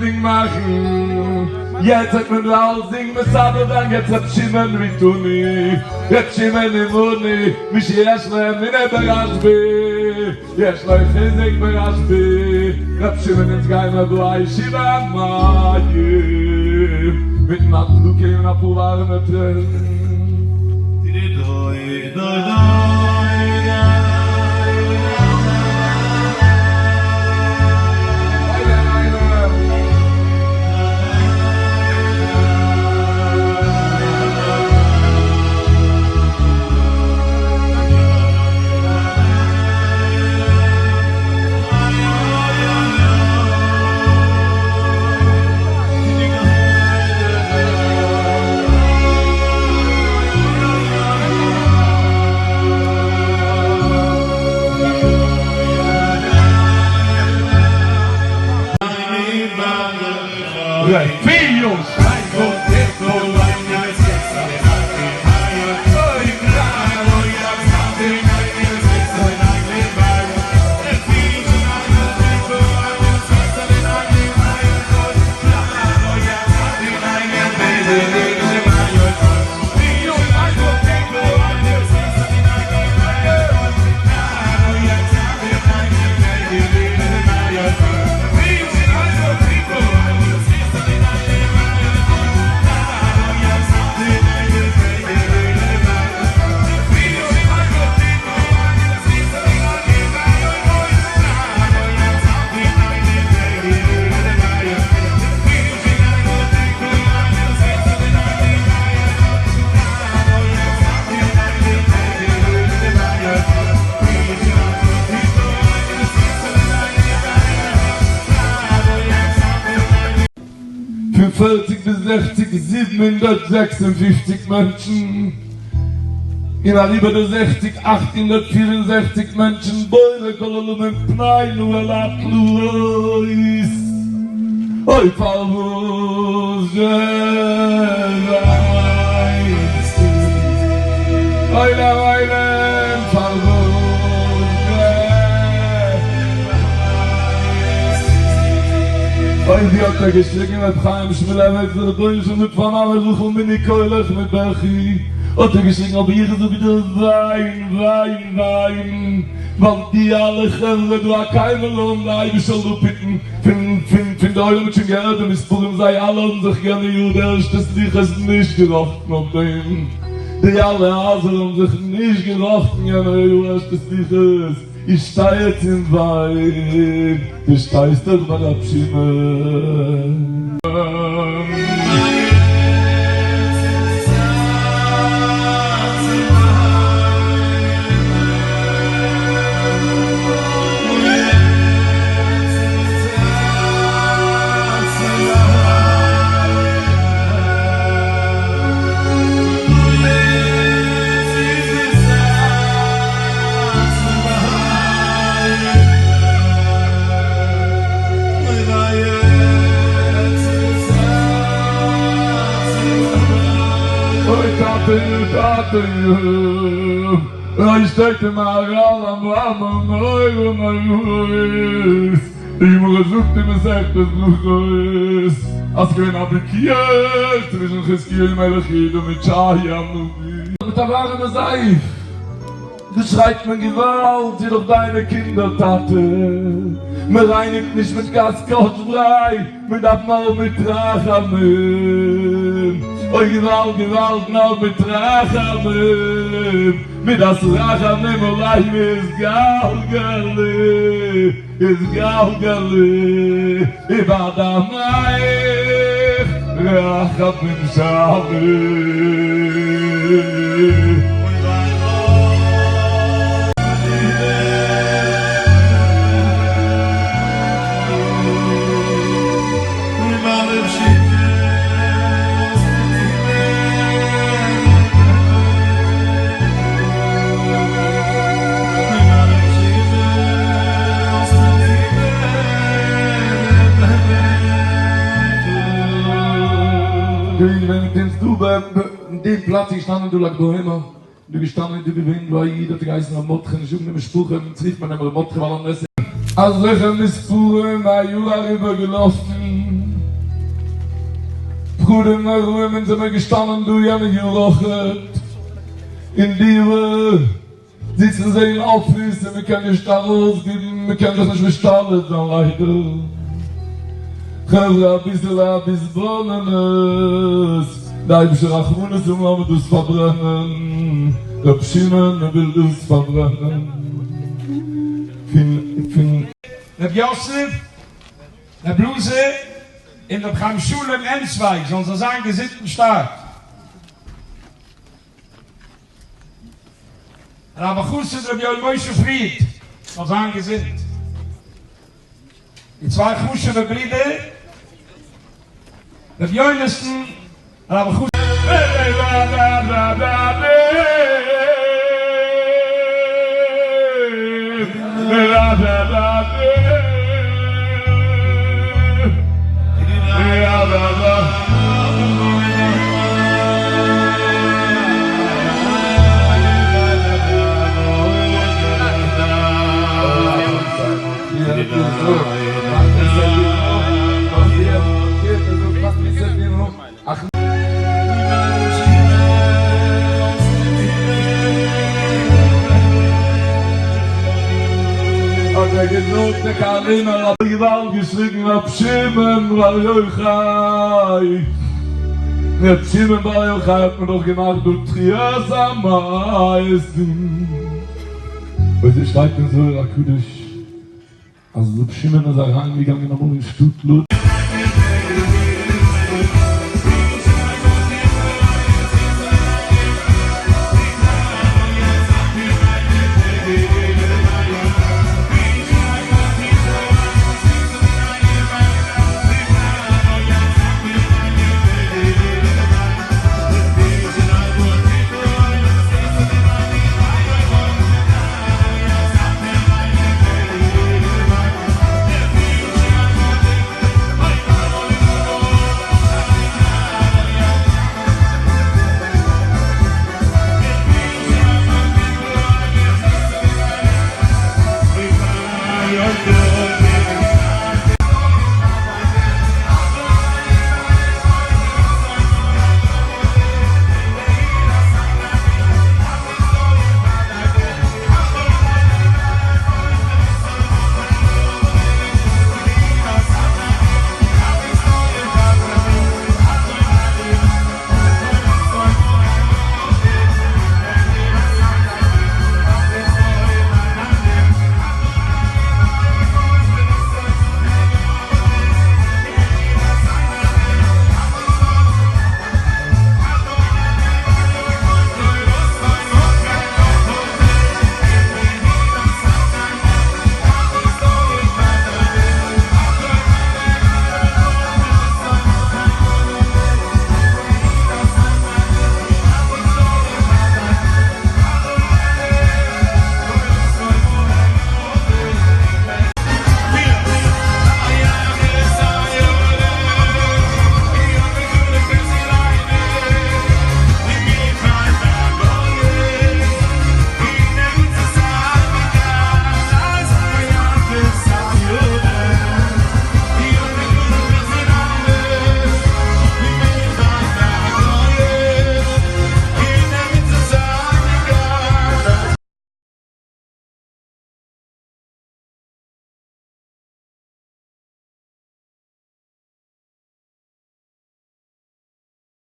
אלסדינג מאכן, יעצט וועט מען דא אלסדינג מסדר זיין, יעצט ר' שמעון ויתוני, ר' שמעון עמני, מי שיש לו אמונה ברשב"י, יש לו חיזוק ברשב"י, ר' שמעון אונז גיימער דא א ישיבה מים, מיטן הדלקה און אפאר ווארעמע טרערן. פון פערציג ביז זעכציג 756 מענטשן, און אריבער די זעכציג 864 מענטשן, בורא כל עולמים פנינו אל התלאות, אוי פארוואס זשע וויינסטו, אוי לעולם פארוואס זשע וויינסטו. אוי ווי האט ער געשריגן ר' חיים שמואלעוויץ דער רבונו של עולם זאגט פאר מאמע רחל מנעי קולך מבכי האט ער געשריגן אבער איך זאג דיר וויין וויין וויין ווייל די אלע חברה דא א קיינמאל האבן די אייבישטער זאל אפהיטן פון פון פון די עולם האט שוין געהערט די מספרים זיי אלע האבן זיך יענע יאר די ערשטע סליחות נישט געראכטן אויף דעם די אלע הייזער האבן זיך נישט געראכטן יענע יאר ערשטע סליחות איך שטיי יעצט און וויין דו שטייסט דאך ביי רב שמעון. אוי טאטעניו טאטעניו, אוי שטייט אין מהרל המאמר נורא נוראות, די גמרא זאגט אין מסכת ברכות אז ס'געווען א ויכוח צווישן חזקיהו מלך יהודה מיט ישעי' הנביא. מיט א ווארעמע זייף. דא שרייט מען געוואלד, זי דאך דיינע קינדער טאטע, מען רייניגט נישט מיט קאסקאטש בריי, מען דארף נאר מיט רחמים, אוי געוואלד געוואלד נאר מיט רחמים, מידת רחמים עלי יתגלגלו יתגלגלו ובדמייך רחמים שאלו. געווען מיט אונז דא אין דעם פלאץ איז געשטאנען דא לג בעומר, דא געשטאנען איז דא געווען דא א איד האט געהייסן ר' מרדכי נישט זאגן די משפחה ווען צריכט מען נעמען ר' מרדכי ווייל א נס. אזעלכע מספרים א יאר אריבער געלאפן. פחדים נוראים אונז זעמער געשטאנען דא יענע יאר אויכעט אין דירה זיצן זיי אין אפיס און מ'קען נישט ארויסגיבן מ'קען זיך נישט משתלט זיין ליידער. חברה אביסעלע התבוננות די אייבישטער רחמנות און לאמיר דאס פארברענען ר' שמעון וויל דאס פארברענען פון פון. ר' יוסף, ר' אלעזר און ר' חיים שלום ענצווייג זאלן זיי זיין געזונט און שטארק. רב החסיד ר' יואל משה פריד זאל זיין געזונט. די צוויי חשוב'ע ברידער ר' יונתן רב החסיד. האט ער געזאגט די קארלינער האט געוואלד געשריגן ר' שמעון בר יוחאי ר' שמעון בר יוחאי האט מען דאך געמאכט דא תחיית המתים אוי ס'שטייט אין זוהר הקדוש אז ר' שמעון איז אריינגעגאנגען אמאל אין שטאט לוד.